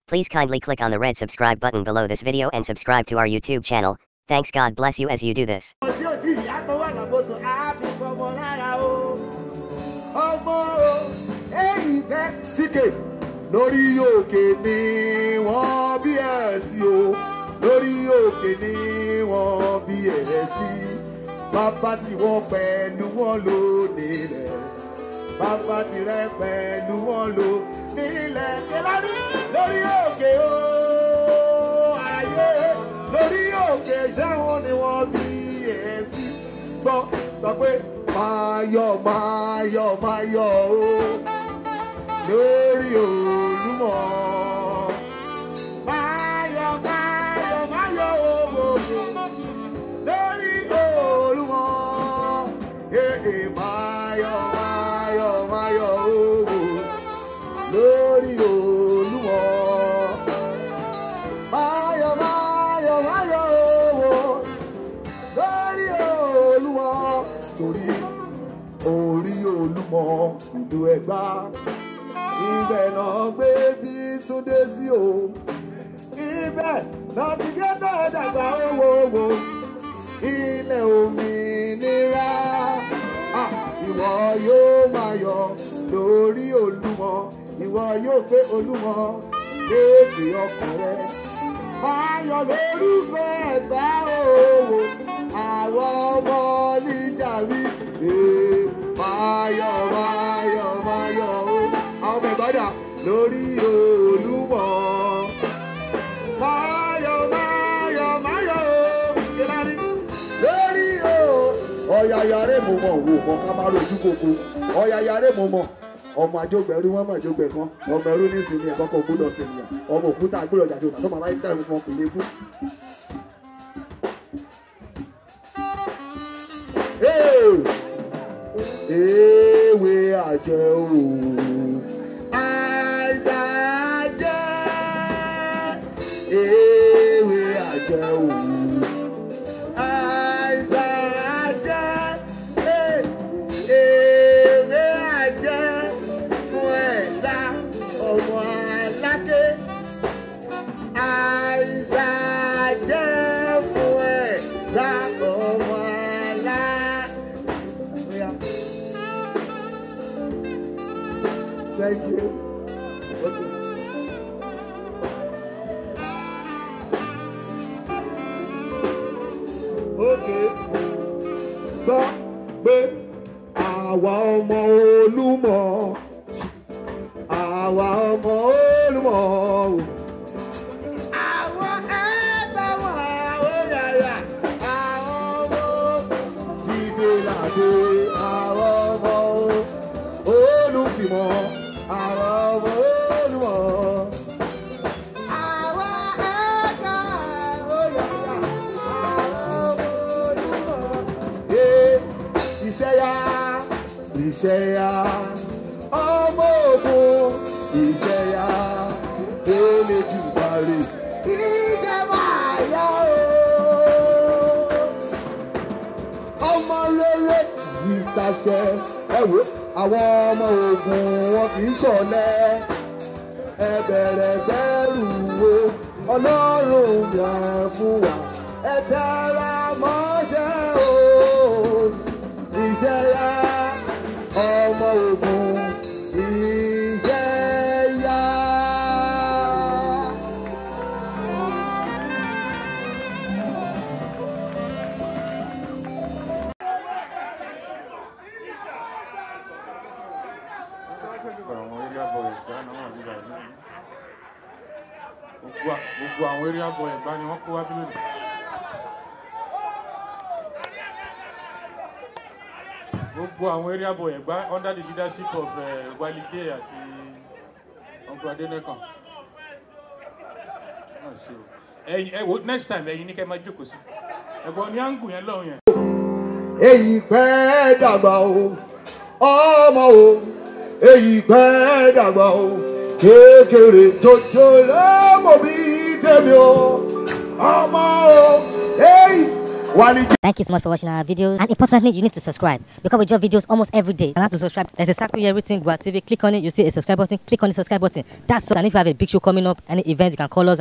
Please kindly click on the red subscribe button below this video and subscribe to our YouTube channel. Thanks, God bless you as you do this. Lórí òkè ni wọ́n bí ẹ̀ sí o, lórí òkè ni wọ́n bí ẹ̀ sí. Bàbá tí wọ́n pẹ̀lú wọn lò nílẹ̀, bàbá tí rẹ̀ pẹ̀lú wọn lò nílẹ̀. Kẹlẹ́rú lórí òkè o, ayé lórí òkè ṣẹ́wọ̀n ni wọ́n bí ẹ̀ sí. Gbọ́ sọ pé máa yọ̀ máa yọ̀ máa yọ̀ o. Lórí Olúmọ máyọ̀ máyọ̀ máyọ̀ ògbógbò lórí Olúmọ máyọ̀ máyọ̀ máyọ̀ ògbó lórí Olúmọ máyọ̀ máyọ̀ máyọ̀ ògbó lórí Olúmọ torí orí Olúmọ ìlú Ẹ̀gbá. Ibẹ̀ náà gbé bí Túndé sí o. Ibẹ̀ náà ti gé dàgbà owó. Ilẹ̀ òmìnira. Ìwọ yóò máa yọ̀ lórí Olúmọ. Ìwọ yóò gbé Olúmọ léèdè ọkàn rẹ. Máa yọ̀ lórúkọ Ẹ̀gbá owó. Àwọn ọmọ Lísàbí. Máa yọ̀ máa yọ̀ máa yọ̀ o. Àwọn ọmọ Ìbàdàn lórí Olúmọ. Máyọ̀ máyọ̀ máyọ̀ Ìlàrí lórí o. Ọ̀yàyàrá mo mọ̀ òwò kan ká má rojú koko. Ọ̀yàyàrá mo mọ̀ ọmọ àjọgbẹ̀rú wọn mọ̀ àjọgbẹ̀ kan. Ọmọ ẹrú ní sinmi ẹ̀kọ́kọ̀ gbọ́dọ̀ sinmi. Ọmọ òkúta gbọ́dọ̀ jàjọ tàbí ọmọ aláìsí tẹ̀wé fún ọkùnrin ikú. Ewé àjẹ́ òòrùn. Ewé àjẹ́ òun, àìsàn àjẹ́, ewé àjẹ́ fún ẹ̀dá ọmọ aláké. Àìsàn àjẹ́ fún ẹ̀dá ọmọ aláké. Thank you. Okay. Okay. Gbọ́ pé àwa ọmọ Olúmọ, àwa ọmọ Olúmọ, àwọn ẹgbẹ́ wọn àwòyàyà, àwọn ọmọ ìdèlàdé, àwọn ọmọ Olúfìmọ̀, àwọn ọmọ Olúmọ. Ìṣẹ̀yà ọmọ ogun, ìṣẹ̀yà Elédùmarè, iṣẹ́ máa yá o. Ọmọ rere ìṣàṣẹ ẹ wò àwọn ọmọ ogun wọn kì í ṣọ̀lẹ. Ẹ bẹ̀rẹ̀ bẹ̀rù o, Ọlọ́run yàn fún wa. Ẹ tẹra mọ́ṣẹ́ o, ìṣẹ̀yà ọmọ ogun ìṣẹ̀yà. Gbogbo àwọn area boy Ẹ̀gbá ni wọ́n kó wá bí lónìí. Gbogbo àwọn area boy Ẹ̀gbá under the leadership of Walide àti Uncle Adenekan. Next time ẹ̀yin ní kẹ́ máa jókòó sí. Ẹ̀gbọ́n ní áńgù yẹn lọ́hùn yẹn. Èyí pẹ́ dàgbà o, ọmọ o, èyí pẹ́ dàgbà o, kékeré tójó lọ́mọ bí tèmi o, ọmọ o, èyí Wálé Thank you so much for watching our videos. And importantly, you need to subscribe because we drop videos almost every day. And how to subscribe? There's a circle here, everything Gboah TV. Click on it, you see a subscribe button. Click on the subscribe button. That's all. And if you have a big show coming up, any event, you can call us.